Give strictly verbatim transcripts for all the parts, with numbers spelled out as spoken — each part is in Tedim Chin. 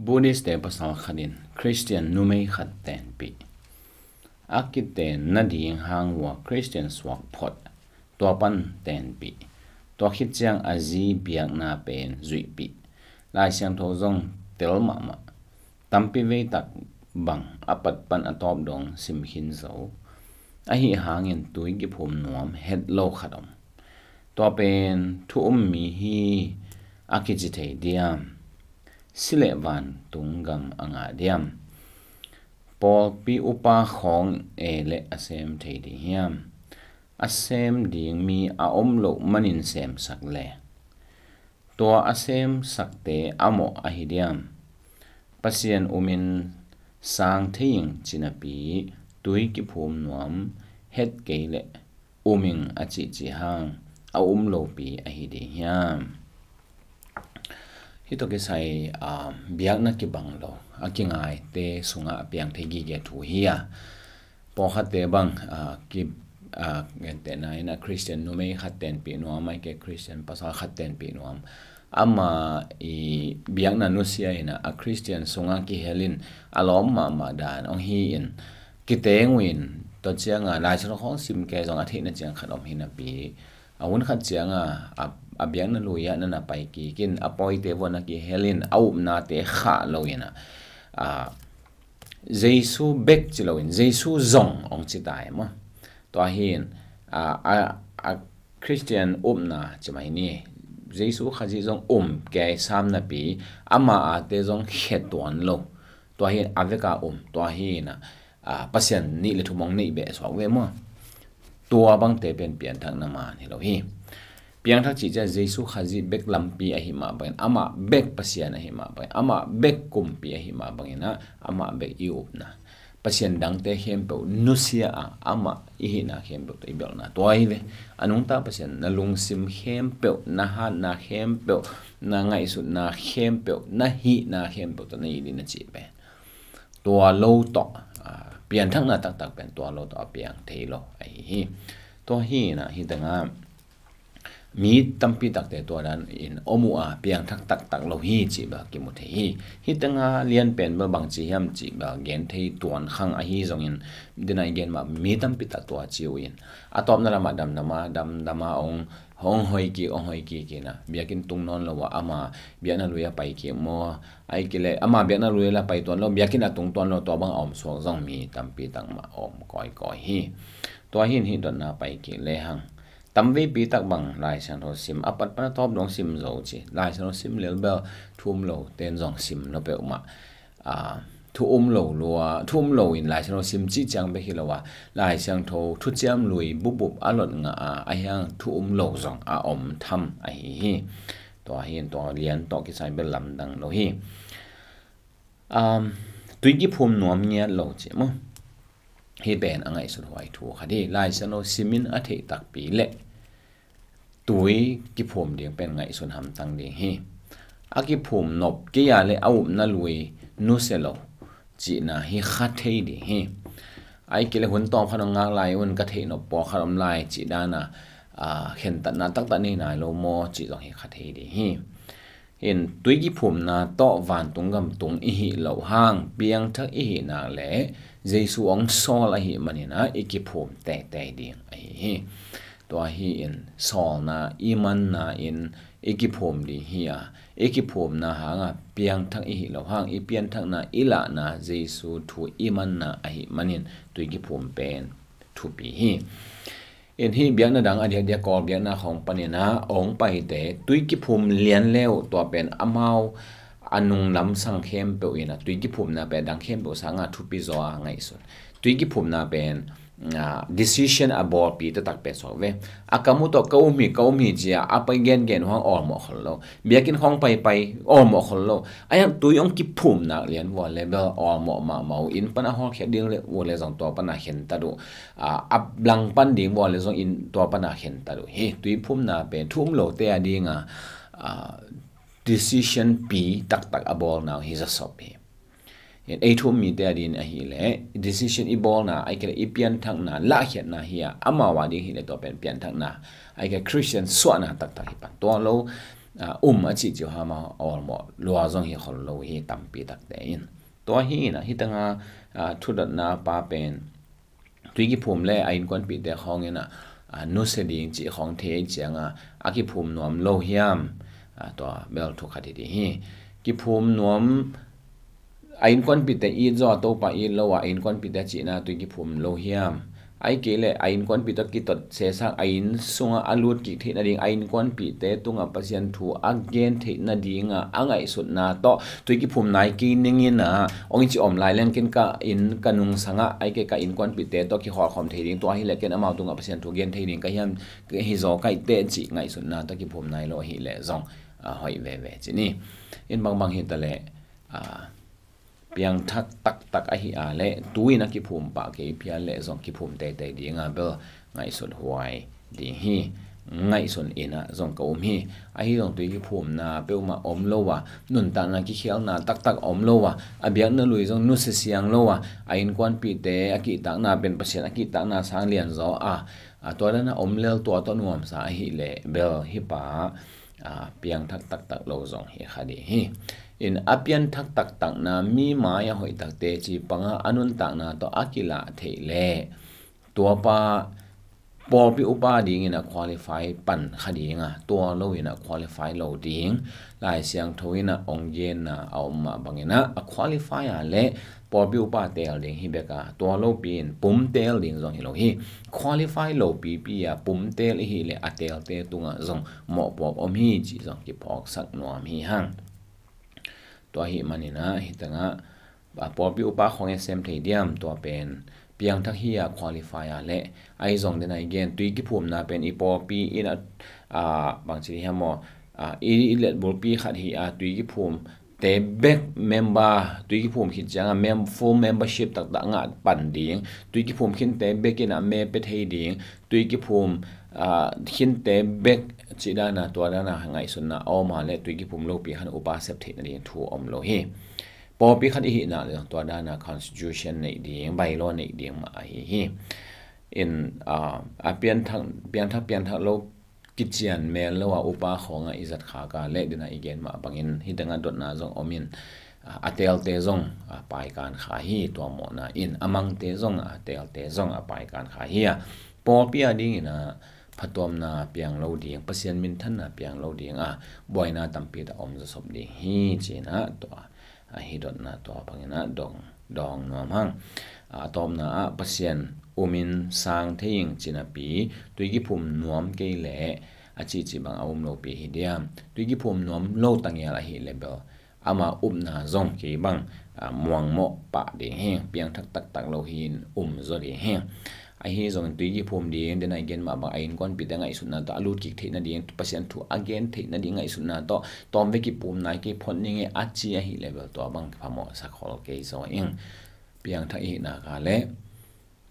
Buddhist-te pasal khat in Christian numei khat tenpih. A kiten nading hang uh a Christian suak phot, tua pan tenpih. Tua khit ciang a zi biakna pen zuihpih. Lai Siangtho zong tel mahmah. Tampi veitak bang a pat pan a tawp dong sim khin zo. Ahi hangin tui kiphum nuam het lo khat om. Tua pen thu um mi hi a kici thei diam? Si le vantung gam a ngah diam? Pawlpi upa khawng e le a sem thei ding hiam? A sem ding mi a om loh manin semsak le, tua a semsakte a mawh ahi diam? Pasian umin sang thei ing ci napi tui kiphum nuam het kei le um ing a cihcih hang a um lopi ahi ding hiam? Hih tawh kisai, ah, biakna kibang lo a kingaite sungah a piang thei gige thu hi a, pawlkhatte bang, ah, ki, ah, gentehna in a Christian numei khat tenpih nuam, ahih kei leh Christian pasal khat tenpih nuam. Ama i biakna nusia in a, a Christian sungah kihel in a lawm mahmah dan hong hi in, kiteng uh in, tua ciangah Lai Siangtho khawng sim kei zong a theihna ciang khat om hi napi, a hun khat ciangah a, a biakna lui ah na na pai kik in, a pawite vuah na kihel in, a upnate khah lo in a, a, Jesu bek ci lo in Jesu zong hong ci ta e maw. Tua hi in, a, a, a Christian upna ci mai ni. Jesu Khazih zong um kei sam napi, ama ate zong khe tuan lo. Tua hi in a veka um, tua hi in a, a, Pasian nih le thum hong neih beh suak ve maw. Tua bangte pen pianthakna man hi lo hi. Piangthak cih ciang Jesu Khazih bek lampi ahi mah bangin, amah bek Pasian ahi mah bangin, amah bek kumpi ahi mah bangin a, amah bek i upna. Pasian dangte khempeuh nusia a, amah i hihna khempeuh tawh i belhna tua hi ve. A nungta Pasian na lungsim khempeuh, na hatna khempeuh, na ngaihsutna khempeuh, na hihna khempeuh tawh na it ding na cih pen tua lo tawh, a, pianthakna taktak pen tua lo tawh a piang thei lo ahi hi. Tua hi in a, hi tengah mi tampi takte tua dan in om uh a, piangthak taktak lo hi cih bel kimu thei hi. Hi tengah lianpen bel bangci hiam cih bel gen thei tuan khang ahi zongin, dina i gen mah mi tampi tak tua ci uh in, a tawpna lamah damdama, damdama hong, hong hoi kik, hong hoi kik in a, biakinn tung nawn lo a, ama biakna lui a pai kik maw, ahih kei leh ama biakna lui la pai tuan lo, biakinn a tung tuan lo, tua bang a om suak zong mi tampi tak mah om kawikawi hi. Tua hi in hih dotna pai kik lehang, tamveipi tak bang Lai Siangtho sim, a pat pan a tawp dong sim zo ci. Lai Siangtho sim lel bel thu um lo ten zong sim lo peuhmah. A, thu um lo lua, thu um lo in Lai Siangtho sim cih ciang bek hi lo a, Lai Siangtho thuciam lui bupbup a lot ngah a, ahi hang thu um lo zong a om tham ahi hi. Tua hi in tua lian tawh kisai bel lamdang lo hi. Um, tui kiphum nuam ngiat lo ci maw. Hih pen a ngaihsut huai thu khat hi. Lai Siangtho sim in a theih takpi le tui kiphum ding pen ngaihsun hamtang ding hi. A kiphum nop kei a le a upna lui nusia lo cihna hi kha thei ding hi. Ahih kei leh hun tawm khat hong ngak lai un ka theih nop pawlkhat om lai cih dan a, a, khentatna taktak nei nai lo maw cih zong hi kha thei ding hi. In tui kiphumna tawh vantung gam tung i hih loh hang, piangthak i hih nak leh Jesu hong sawl ahih manin a i kiphum teitei ding ahi hi. Tua hi in sawlna i manna in i kiphum ding hi a, i kiphumna hangah piangthak i hih loh hang, i pianthakna i lahna Jesu thu i manna ahih manin tui kiphum pen thupi hi. In hih biakna dang a diakdiak Kawl biakna khawng panin a hong paite tui kiphum lian le uh, tua pen amau a nunglam sang khempeuh in a tui kiphumna pen dang khempeuh sangah thupi zaw a ngaihsun. Tui kiphumna pen, a, decision a bawlpi taktak pen suak ve. A kam uh tawh ka um hi, ka um hi ci a a pai gengen uh hang awlmawh khol lo. Biakinn khawng paipai awlmawh khol lo. Ahi hang tui hong kiphum nak lian vua le bel awlmawh mahmah uh, inn pan a hawlkhiat ding le vua le zong tua pan a khentat uh. A, a langpan ding vua le zong in tua pan a khentat uh hi. Tui phumna pen thu um lote a ding a, a, decision pi taktak a bawlna uh hi zasop hi. Ei thu um mite a ding ahih leh decision i bawlna, ahih kei leh i pianthakna, lahkhiatna hi a, amau a ding hi leh tua pen pianthakna, ahih kei leh Christian suahna taktak hi pan. Tua lo, a, um a cihcih uh hama awlmawh lua zong hi khol lo hi tampi takte in. Tua hi inah hitanga, a, thudotna pa pen tui kiphum le a innkuanpihte khawng inah, a, nusia ding cih khawng thei cianga a kiphum nuam lo hiam? A, tua bel thu khat hi ding hi. Kiphum nuam, a innkuanpihte it zaw a Topa it lo a, a innkuanpihte cihna tui kiphum lo hiam? Ai kei le a innkuanpih tawh kitot sesang a inn sungah a lut kik theih nading, a innkuanpihte tungah Pasian thu a gen theih nadinga a ngaihsutna tawh tui kiphum nai kei ning inah ong i ci om lai leng ken ka inn ka nungsangah ai kei ka innkuanpihte tawh kikholhkhawm thei ding, tua hi leh ken amau tungah Pasian thu gen thei ding ka hiam, ka hi zaw kaih teh cih ngaihsutna tawh kiphum nai lo ahih leh zong, a, hoih veve ci ni. In bangbang hi ta leh, a, piangthak taktak ahi a leh tu in a kiphum pah kei phial leh zong kiphum teitei dinga bel ngaihsut huai ding hi. Ngaihsun inah zong ka um hi. Ahi zong tui kiphumna peuhmah om lo a, nuntakna kikhialna taktak om lo a, a biakna lui zong nusia siang lo a, a innkuanpihte a kihtakna pen Pasian a kihtakna sang lian zaw a, a, tua dana om lel tua tawh nuamsa ahih leh bel hi pa, a, piangthak taktak lo zong hi kha ding hi. In a pianthak taktakna mi mai a hoih takte ci panga a nuntakna tawh a kilah theih leh tuapa pawlpi upa dingin a qualify pan kha dinga, tua lo in a qualify lo ding. Lai Siangtho in a ong genna a om mah bangin a, a qualify a leh pawlpi upa teel ding hi bek a, tua lopi in pum teel ding zong hi lo hi. Qualify lo pipi a pum teel i hih leh a teelte tungah zong mawhpuak om hi cih zong kiphawksak nuam hi hang. Tua ahih manin a hitangah, a, pawlpi upa khawng e sem thei diam, tua pen piangthak hi a qualify a leh, ahi zong den a i gen tui kiphumna pen i pawlpi in a, a, bangci hiam maw, a, i, i letbulpi khat hi a tui kiphum te bek member, tui kiphum khit cianga mem-, full membership taktak ngah pan ding, tui kiphum khinte bek in a me pe thei ding, tui kiphum, a, khinte bek cih dana tua dana ngaihsutna a om a leh tui kiphum lopi khan upa sep theih nading thu om lo hi. Pawlpi khat i hihna le tua dana constitution neih ding, bylaw neih ding mah ahi hi. In, a, a pianthak, pianthak, pianthak lo kician mel lo a upa khawngah i zat khak a leh dena i gen mah bangin hitangah dotna zong om in, a, a teelte zong, a, paikan kha hi, tua mawhna in a mangte zong, a teelte zong a paikan kha hi a. Pawlpi a dingin a phattuamna piang lo ding, Pasian minthanna piang lo ding a buaina tampi tak om zawsop ding hi ci-in a tua ahi dotna tua bangin a dong, dong nuam hang. A tawpna ah Pasian umin sang thei ing ci napi tui kiphum nuam kei leh a cihcih bang a um lopi hi diam? Tui kiphum nuam lo tangial ahih leh bel ama upna zong kei bang, a, muangmawh pah ding hi, piangthak taktak lo hi in um zaw ding hi. Ahi zongin tui kiphum ding, dena i gen mah bang a innkuanpihte ngaihsutna tawh a lut kik theih nading, Pasian thu a gen theih nading ngaihsutna tawh tawm ve kiphum nai kei phot ning e a ci ahih leh bel tua bang phamawh sak khol kei zaw ing. Piangthak i hihna ka leh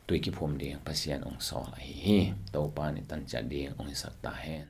tui kiphum ding Pasian ong sawl ahi hi. Topa in i tan ciat ding ong hisak ta hen.